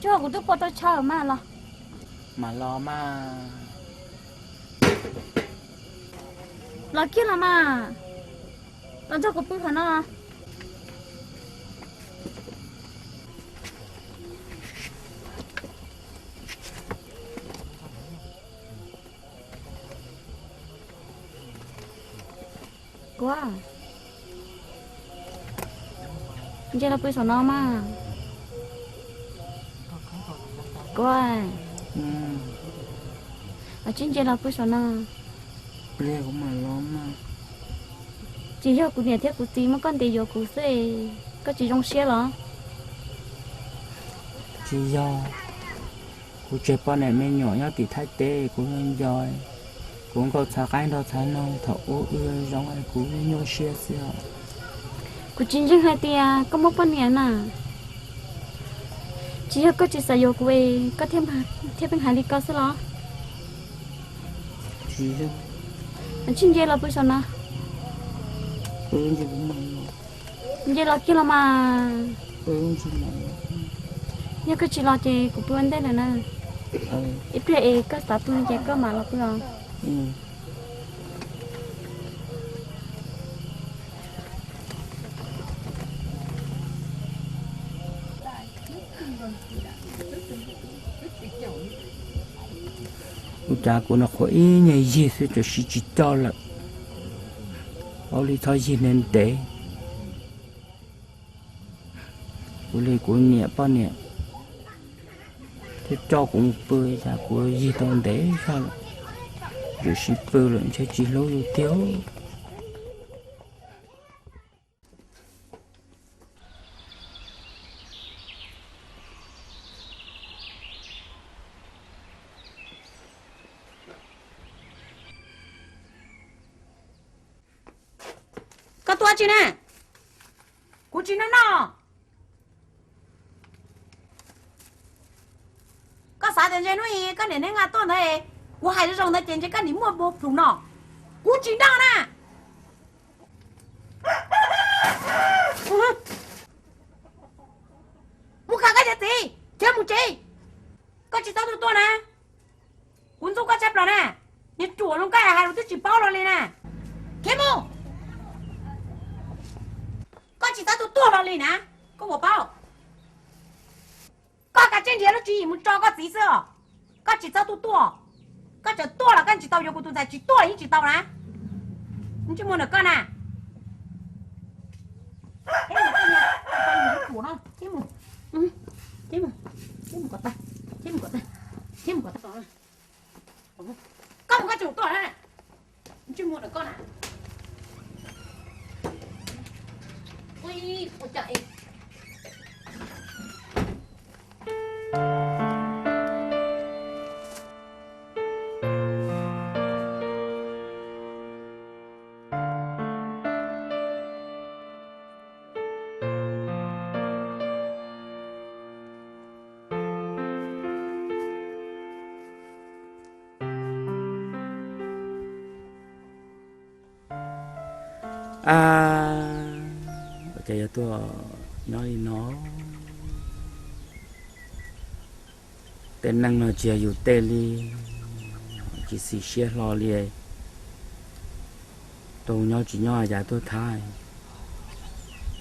Tsuag, kuv twb pua tau chaw mas los. Mam los mas. Los kiag los mas. Los nrog kuv pw qhov no. Kuv, ntsia los pw saum no mas. Kuv, tsis ntsia los pw saum no. Tsis yog kuv niam thiab kuv txiv muab koj ntes yuav kuv xwb, koj tsis zoo siab los? Tsis yog, kuv tseg poj niam me nyuam nyob tim Thaib teb kuv nco nco, kuv nkaum txhav qaib nrog txhav noog thaum ub wb zoo kuv nyuaj siab xwb os. Kuv tsis ntseeg hais tias koj muaj poj niam na. Tsis yog koj tsis xav yuav kuv es koj thiaj pheej hais li ko xwb los? Tsis yog. Tsis ntsia los pw saum no. Ntsia los kiag los mas. Yog koj tsis los ces kuv pw ua ntej lawm na. Ib pliag es koj xav pw ces koj mam los pw os. Ua cas kuv no qhuav ib nyuag yig xwb txawm siv tsis tau lawm. Ua li txhob yig ntev ntev. Kuv li kuv niam poj niam thiaj coj kuv mus pw, cas kuv yig tau ntev zog lawm, txawm siv pw lawm ntshe tsis hlub yus tiag. Koj tuaj tsi na? Kuv tsis noj noj. Koj xav tias ntshe hnub i koj niam neb nqa tuaj ntawd, kuv hais zoo zoo ntawd ces ntshe koj nim muaj mob plhus no. Kuv tsis noj na. Mus khaws koj cov txiv khiav mus tsev. Koj tsis txhob tuaj tuaj na. Kuv ntxub koj tshaj plaws na. Niag ruam zoo koj hais lus twb tsis paub los li na. Khiav mus. Koj tsis txhob tuaj tuaj los li na. Koj puas paub? Koj kav tsij nrhiav lub tswv yim mus tso koj txiv xwb os. Koj tsis txhob tuaj tuaj. Koj tseem tuaj los koj tsis tau yuav kuv tus ntxhais, tsis tuaj los yeej tsis tau na. Ntsej muag ntawm koj na. Mus, mus, mus kom tag, mus kom tag, mus kom tag. Koj mus koj tseem tuaj na. Ntsej muag ntawm koj na. A, ua cas yuav tuaj nyob li no? Tej neeg no tsis yog yus tej li, tsis xis siab hlo li. Tau nyob tsis nyob cas tuaj Thaib,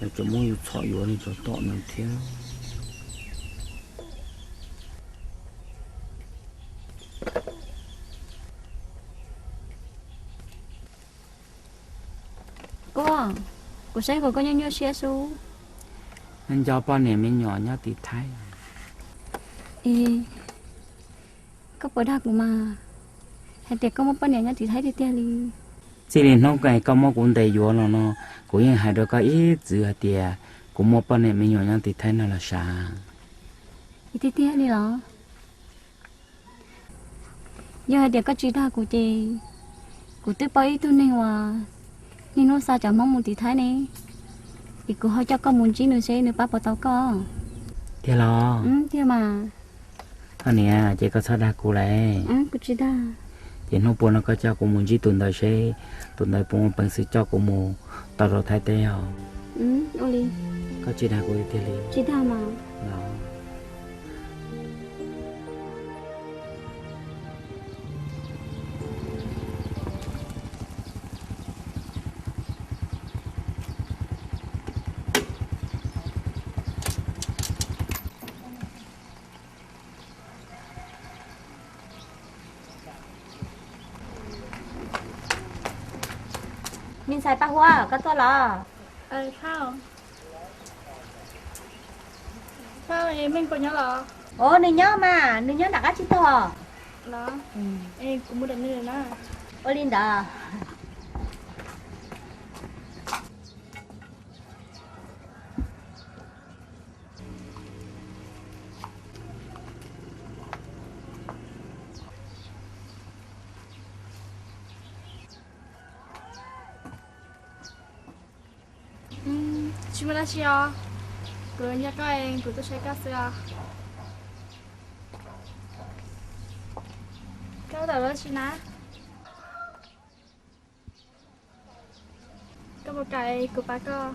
yus tseem muab yus txhom yuav li tsov tom no thiab. Kuv, kuv saib kuv koj nyuaj nyuaj siab xwb. Nco poj niam me nyuam nyob tim Thaib. Koj puas dag kuv mas, hais tias koj muaj poj niam nyob tim Thaib tiag tiag li. Txij li hnub koj muab kuv ntes yuav los no, kuv yeej hais rau koj ib txwm hais tias kuv muaj poj niam me nyuam nyob tim Thaib no los sav. Tiag tiag li los? Yog hais tias koj tsis dag kuv ces kuv twb paub ib tug neeg uas niaj hnub xa cov Hmoob mus tim Thaib ne, es kuv ho coj koj mus ntsib nws seb nws pab puas tau koj. Tiag los? Tiag mas. Ho niam, ces koj txhob dag kuv lawm. Kuv tsis dag. Ces hnub puas no koj coj kuv mus ntsib tus ntawd seb tus ntawd puas muaj peev xwm coj kuv mus tau rau Thaib teb os. Koj tsis dag kuv tiag li. Tsis dag mas. Me ntxhais Paj Huab, koj tuaj los? Ov, nws nyob mas, nws nyob nram qab tsib taug. Ua li ntawd. Tsis muaj dab tsi os, kuv nco koj, kuv tuaj saib koj xwb os. Koj tab tom ua dab tsi na? Koj puas kam kuv pab koj?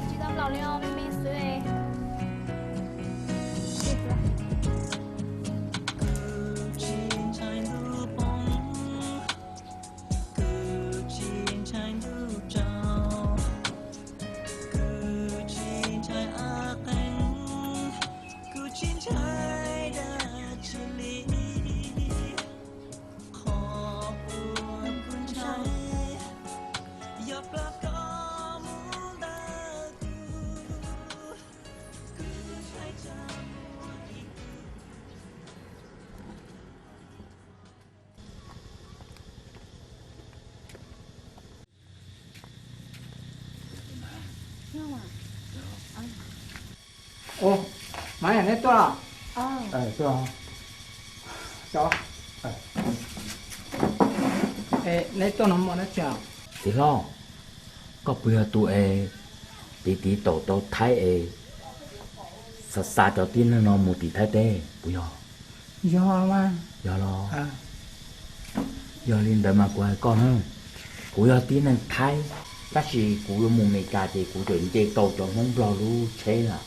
Tsis tau laus li os, me me xwb. Ua, Maiv, neb tuaj los? Neb tuaj no muaj dab tsi? Txiv hlob, koj puas yog tus es tiv tiv taus tau Thaib es xa xa cov tib neeg no mus tim Thaib teb puas yog? Yog mas. Yog los? Yog li ntawd mas kuv hais koj na, kuv yog tib neeg Thaib, tab sis kuv yuav mus Meskas ces kuv tseem nce tau cov Hmoob Nplog lub tsheb na,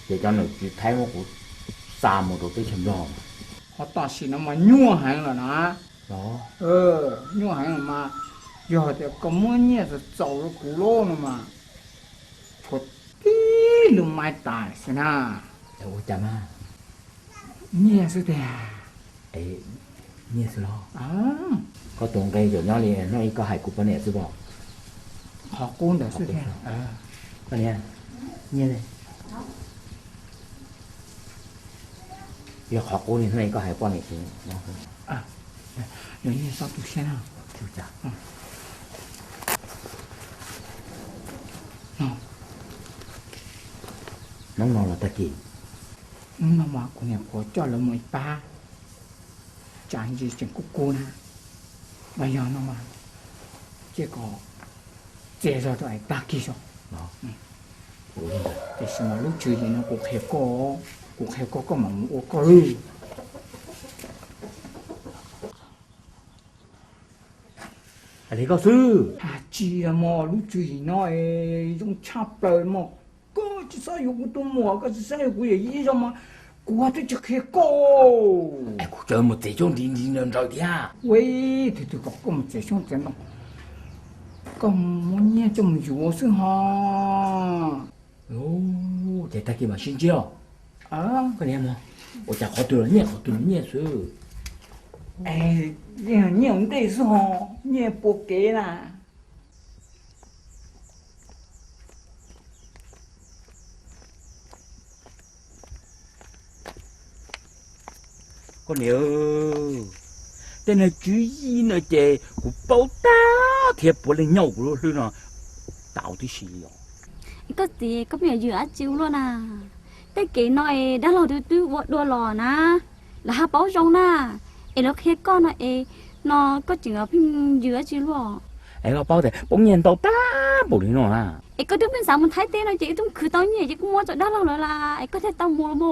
ces cov nom tswv Thaib muab kuv xa mus rau teb chaws Nplog. Ho tam sim no mas nyuaj heev lawm na. Los? Nyuaj heev lawm mas, yog tias koj muab nyiaj txaus txaus rau kuv lub no mas, tshuav tib lub maiv tas xwb na. Ua cas mas? Nyiaj xwb tiag. Nyiaj xwb los? Koj tus nqe zaum nyob li hnub ib koj hais kuv poj niam xwb os. Qhov qub ntawd xwb tiag. Koj niam, nyiaj li. Yog qhov qub li hnub ib koj hais poj niam xwb. Yog nyiaj txhob tu siab na. Hnub no los tag kis. Hnub no mas kuv niam kuv coj lawv mus ib pab, tsam ntsis tseem kub kub na. Los yog no mas cia kom txias zog rau es tag kis zog. Tiam sis mas lub tswv yim no kuv qhia koj, kuv qhia koj koj mam mus ua koj lub. Hais li koj xwb. Tsis mog, lub tswv yim no zoo tshaj plaws mog. Koj tsis xav yuav kuv tus muam, koj tsis xav yuav kuv yawm yij zog mas kuv twb tsis qhia koj. Es kuv tseem mus txiav xyoob ntiv ntiv nraws nraws thiab. Ua ib tug twg kom koj mus txiav xyoob txiav ntoo, koj muab nyiaj coj mus yuav xwb ho. Ces tag kis mam sib ntsib os. Koj niam, ua cas qhov twg los nyiaj qhov twg los nyiaj xwb. Nyiaj ua ntej xwb ho, nyiaj pua kev na. Koj niam, tej neeg tswv yim no ces kuv paub tag thiab, puav leej nyob kuv lub hlwb no tau tib si li os. Koj txiv, koj pheej yuav yws dab tsi ua luaj na? Tej kev no es dab laug twb twb ua dua los na, lawv haj paub zoo na. Es lawv qhia koj no es no koj tseem pheej yws dab tsi luaj? Es koj paub tias poob nyiaj ntau tag npaum li no na. Es koj twb pheej xav mus Thaib teb no ces wb twb khwv tau nyiaj ces kuj muab rau dab laug lawv las es koj thiaj tau mus los mas.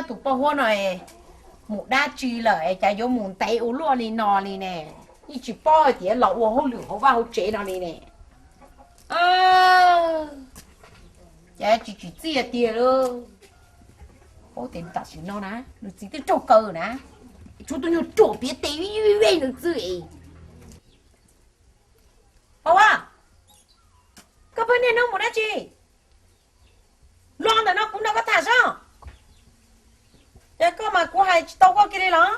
Tus poj huab no mus dab tsi lawm es cas yuav mus ntev ua luaj li no li ne? Yeej tsis paub hais tias los ua hauj lwm hauv vaj hauv tsev no li ne. Cas tsis tsim txiaj tiag li. Paub tias tam sim no na nws txiv twb raug kaw na, tshuav tus nyuag ruam piav tes vij vij nws xwb es. Poj huab, koj pheej niaj hnub mus dab tsi? Los ntawm no kuv nrog koj tham soj. Ces koj mas kuv hais tsis tau koj kiag li los?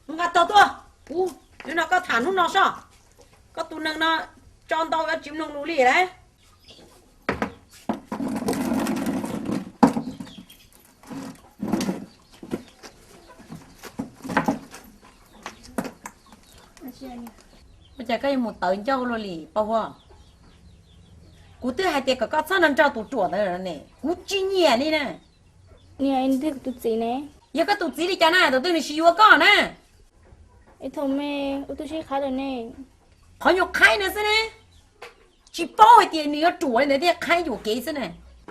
Nqa tog tuaj, kuv nrog koj tham hnub no soj. Koj tus neeg no tso ntau yuav tsis mloog lus li lauj. Ua cas koj yuav mus tawv ncauj luaj li poj huab? Kuv twb hais tias kom koj txhob nrog nrog tus ruam ntawd ne, kuv tsis nyiam li na. Niam, tus txiv ne? Yog koj tus txiv li cas na, tus twg nws tsis yuav koj na? Thaum me ua tub sib qhaib lawm ne. Qhov nyuag qhaib no xwb ne, tsis paub hais tias nws yuav ruam li ntawd thiaj qhaib yuam kev xwb na.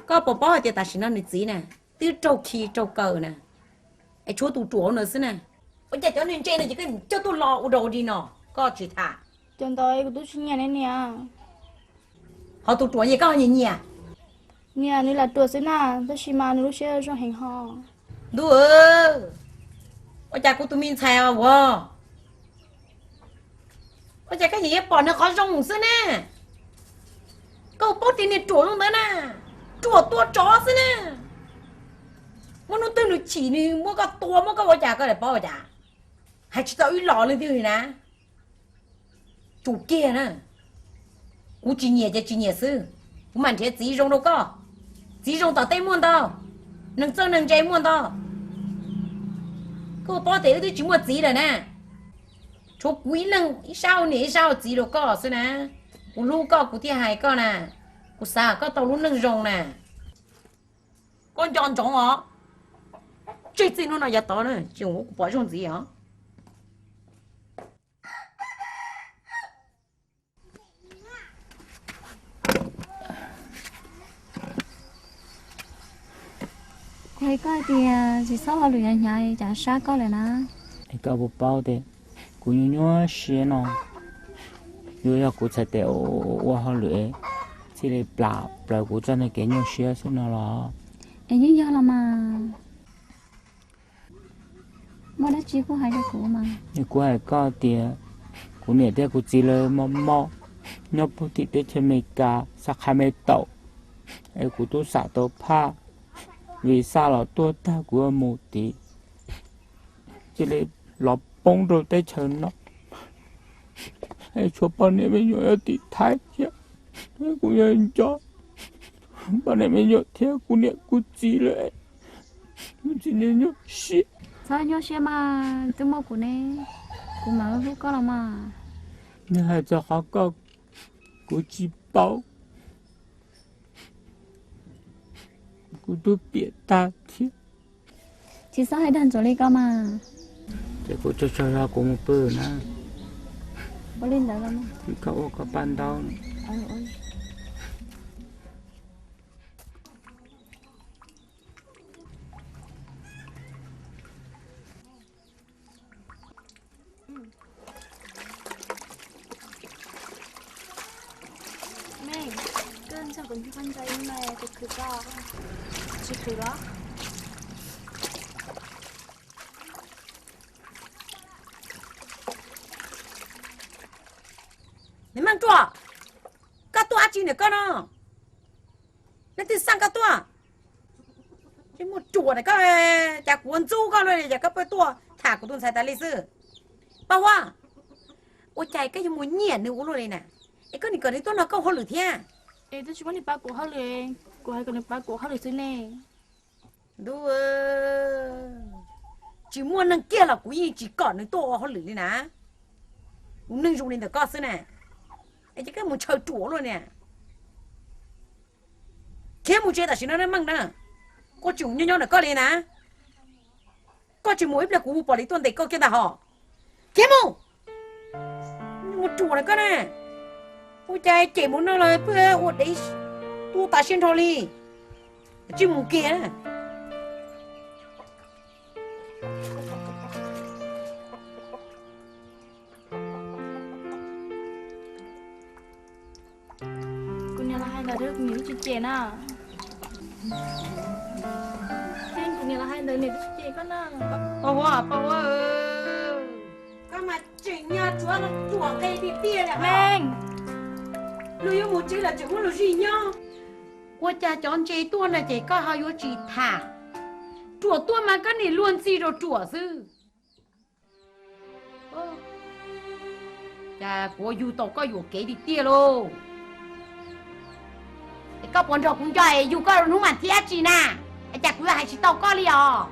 Koj puas paub hais tias tam sim no nws txiv na twb raug khi raug kaw na, es tshuav tus ruam no xwb na. Ua cas cov neeg ntse no ces koj coj tuaj los ua dog ua dig no, koj tsis tham. Cov ntawd kuv twb tsis nyiam ne niam. Ho tus ruam es koj nyiam nyiam? Niam, nws lam ruam xwb na, tab sis mas nws lub siab zoo heev ho. Ntuj, ua cas kuv tus me ntxhais os, ua cas koj yeej yuav pom nws qhov zoo xwb ne? Koj paub tias nws ruam zoo ntawd na, ruam tua tsov xwb na. Muaj hnub twg nws chim nws muab koj tua muab koj ua cas koj lam paub ua cas? Hais tsis tau ib los leej twg li na. Tsum kiag na. Kuv tsis nyiam ces tsis nyiam xwb. Kuv mam nrhiav txiv zoo rau koj. Txiv zoo tom teb muaj ntau, neeg txawj neeg ntse muaj ntau. Koj paub tias wb twb tsis muaj txiv lawm na. Tshuav kuv ib leeg ib sab ua niam ib sab ua txiv rau koj xwb na. Kuv hlub koj kuv thiaj hais koj na. Kuv xav koj tau lub neej zoo na. Koj nco ntsoov os, tseg txij hnub no yav tod tsis ua kuv pom zoo ntxiv os. Kuv hais koj tias tsis txhob ua hauj lwm hnyav hnyav cas sab koj lawm na. Es koj puas paub tias kuv nyuaj nyuaj siab no, yuav yog kuv txhais tes ua hauj lwm thiaj li plam plaws kuv txoj kev nyuaj siab xwb no los? Es yeej yog los mas. Muaj dab tsi kuj hais rau kuv mas. Kuv hais koj tias kuv niam thiab kuv txiv lawv mob mob nyob puag tim teb chaws Amelikas Sacramento, es kuv twb xam tau phaj visa los tuaj tag kuv yuav mus tid, cia li los poob rau teb chaws no. Es tshuav poj niam me nyuam yuav tim Thaib thiab, kuv yuav nco poj niam me nyuam thiab kuv niam kuv txiv lawm. Kuv tsis nyuaj siab. Txhob nyuaj siab mas, twb muaj kuv ne, kuv mam hlub koj los mas. Nws hais txog qhov koj, kuv tsis paub, kuv twb piam tag thiab. Tsis txhob hais dag ntxuav li koj mas. Ces kuv tsaug zog kuv mus pw na. Ua li ntawd los. Koj ua koj paj ntaub. Meej, koj nrog kuv nrog koj nrog ib me, kuv khwv koj. Tsis khwv los? Niam Meej Ruam, koj tuaj dab tsi ntawm koj no? Leej twg xa koj tuaj? Tsis muaj ruam ntawm koj, cas kuv ua ntxub koj luaj li, cas koj pheej tuaj tham kuv tus ntxhais tas li xwb? Paj Huab, ua cas koj yuav mus nyiam nws ua luaj li na? Es koj nim kom nws tuaj nrog koj ua hauj lwm thiab. Es twb tsis muaj nws pab kuv hauj lwm, kuv hais kom nws pab kuv hauj lwm xwb ne. Ntuj, tsis muaj neeg kiag los kuv yeej tsis kom nws tuaj ua hauj lwm li na. Kuv neeg zoo li ntawm koj xwb na, es ces koj mus ntshaw ruam luaj niam. Khiav mus tsev tam sim no na Meej na. Koj tsis mus nyob nyob ntawm koj li na. Koj tsis mus ib pliag kuv pom li tuaj ntes koj kiag ntag hos. Khiav mus. Mus ruam na koj na. Ua cas cem mus no los pheej ua dev tuaj tas siab nrho li. Tsis mus kiag. Kuv niam los hais ntawd kuv niam twb tsis cem na. Kuv niam los hais ntawd niam twb tsis cem koj na. Paj Huab, Paj Huab, koj mas tseem nyob tsuav ruam nqe tiag tiag li. Meej, luag yuav mus tsev los tseem muab luag zij nyob. Ua cas cov ntses tuaj na ces koj ho yuav tsis tham. Ruam tuaj mas koj nim luag ntxhi rau ruam xwb. Cas kuv yug tau koj yuam kev tiag tiag lauj. Es koj puas nrog kuv nco es yug koj hnub mas thiab tsi na? Es cas kuv yuav hais tsis tau koj li os?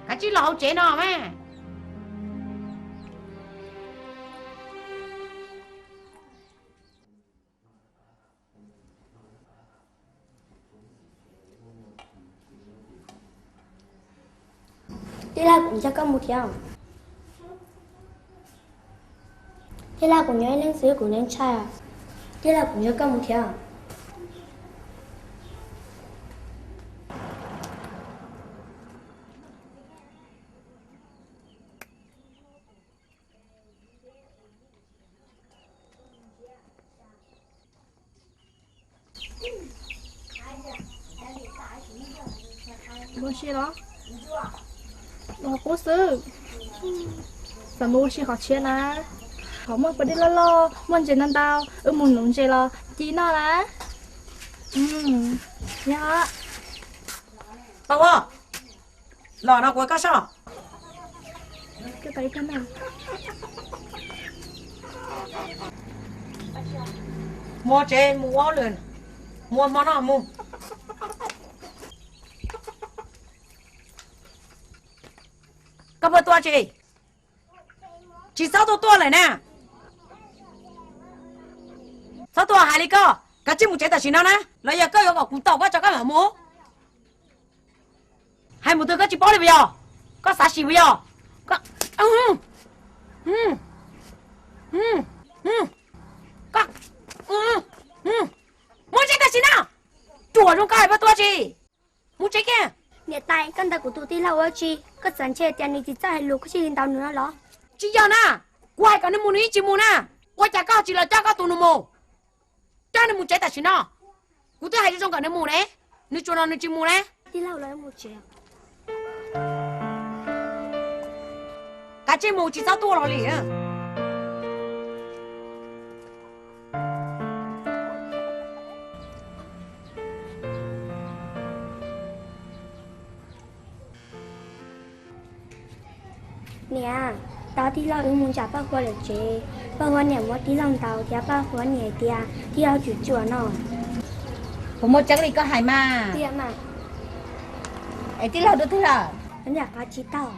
Kav tsij los hauv tsev no mas. Tij laug, kuv nrog koj mus thiab. Tij laug, kuv nyob ib leeg xwb kuv ntshai. Tij laug, kuv nrog koj mus thiab. Ua si los? Los qub xwb. Txawm mus ua si qhov tshiab na. Qhov muaj pas dej loj loj, muaj ntses ntau ntau, wb mus nuv ntses los ci noj na. Yog. Paj Huab, los no kuv koj soj. Mus tsev mus ua hauj lwm, mus hmo no mus. Koj puas tuaj tsis? Tsis txhob tuaj tuaj lawm na. Txhob tuaj hais li koj, kav tsij mus tsev tam sim no na, los yog koj yuav kom kuv tos koj tso koj mam mus. Hais mus twg koj tsis paub li puas yog? Koj xav sim puas yog? Koj, koj, muab tsev tam sim no. Ruam zoo koj hais puas tuaj tsis? Mus tsev kiag. Niam tais, koj ntaus kuv tus tij laug ua tsi? Koj txawm ntshe tias nws tsis txawj hais lus koj thiaj li ntaus nws no los? Tsis yog na, kuv hais kom nws mus nws yeej tsis mus na. Ua cas koj tsis los coj koj tus nus mus? Coj nws mus tsev tam sim no. Kuv twb hais zoo zoo kom nws mus ne, nws tsuas no nws tsis mus ne. Tij laug, los mus tsev. Ab, tsij mus, tsis txhob tuaj los li. Niam, tau tij laug wb mus ntsib Paj Huab lawv tsev, Paj Huab niam muab tij laug ntaus thiab Paj Huab niam hais tias tij laug tsum tsuam no. Puas muaj tseeb li koj hais mas? Tiag mas. Es tij laug dua twg lawm? Niam qab tsis tau.